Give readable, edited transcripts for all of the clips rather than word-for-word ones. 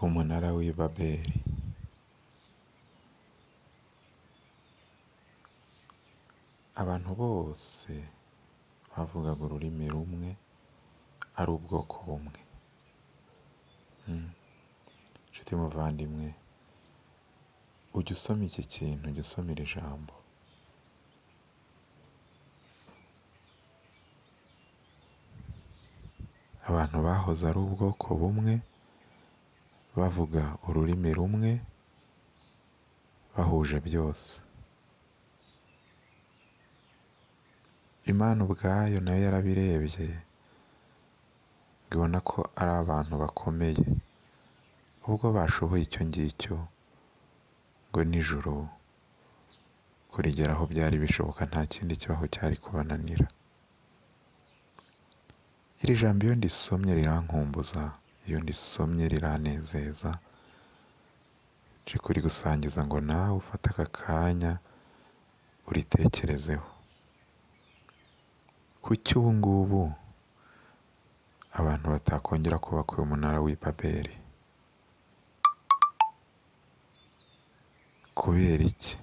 Umunara w'i Babeli. Abantu bose bavugaga ururimi rumwe, ari ubwoko bumwe. Nshuti muvandimwe, ujya usoma iki kintu, ujya usoma iri jambo. Abantu bahoze ari ubwoko bumwe, bavuga ururimi rumwe, bahuje byose. Imana ubwayo nayo yarabirebye, ngo ibona ko ari abantu bakomeye, ubwo bashoboye icyo ngicyo, ngo nijoro kurigeraho byari bishoboka, nta kindi kibaho cyari kubananira. Iri jambo iyo ndisomye rirankumbuza, iyo ndisomye riranezeza, nje kurigusangiza ngo nawe ufate aka kanya uritekerezeho. Kuki ubu ngubu abantu batakongera kubaka uyu munara w'i Babeli? Kubera iki?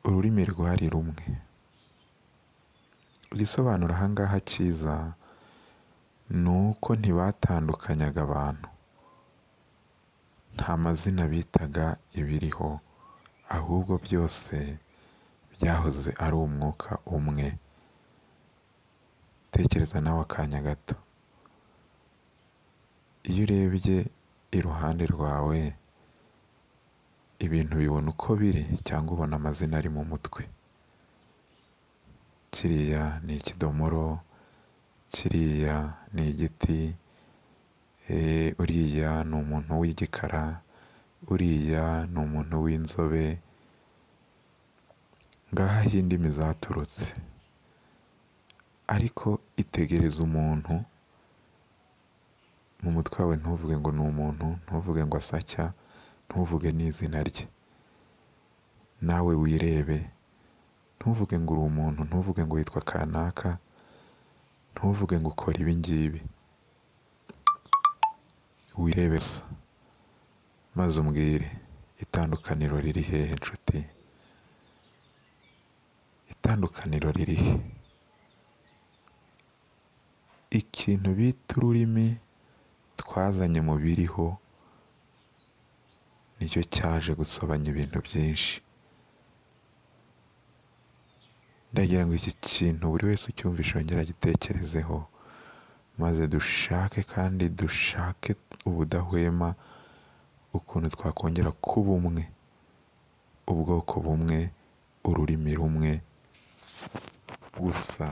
Ururimi rwari rumwe. Igisobanuro aha ngaha cyiza ni uko ntibatandukanyaga abantu, nta mazina bitaga ibiriho, ahubwo byose byahoze ari umwuka umwe. Tekereza nawe akanya gato, iyo urebye iruhande rwawe ibintu bibona uko biri, cyangwa ubona amazina ari mu mutwe. Kiriya ni ikidomoro, kiriya ni igiti, uriya ni umuntu w'igikara, uriya ni umuntu w'inzobe. Ngaha aho indimi zaturutse. Ariko itegereza umuntu mu mutwe wawe, ntuvuge ngo ni umuntu, ntuvuge ngo asatya, ntuvuge n'izina rye. Nawe wirebe, ntuvuge ngo uri umuntu, ntuvuge ngo witwa kanaka, ntuvuge ngo ukora ibi ngibi. Wirebe gusa, maze umbwire itandukaniro riri hehe nshuti? Itandukaniro riri he? Ikintu bita ururimi twazanye mu biriho nicyo cyaje gusobanya ibintu byinshi. Ndagira ngo iki kintu buri wese ucyumvishe yongere agitekerezeho, maze dushake kandi dushake ubudahwema ukuntu twakongera kuba umwe, ubwoko bumwe, ururimi rumwe gusa.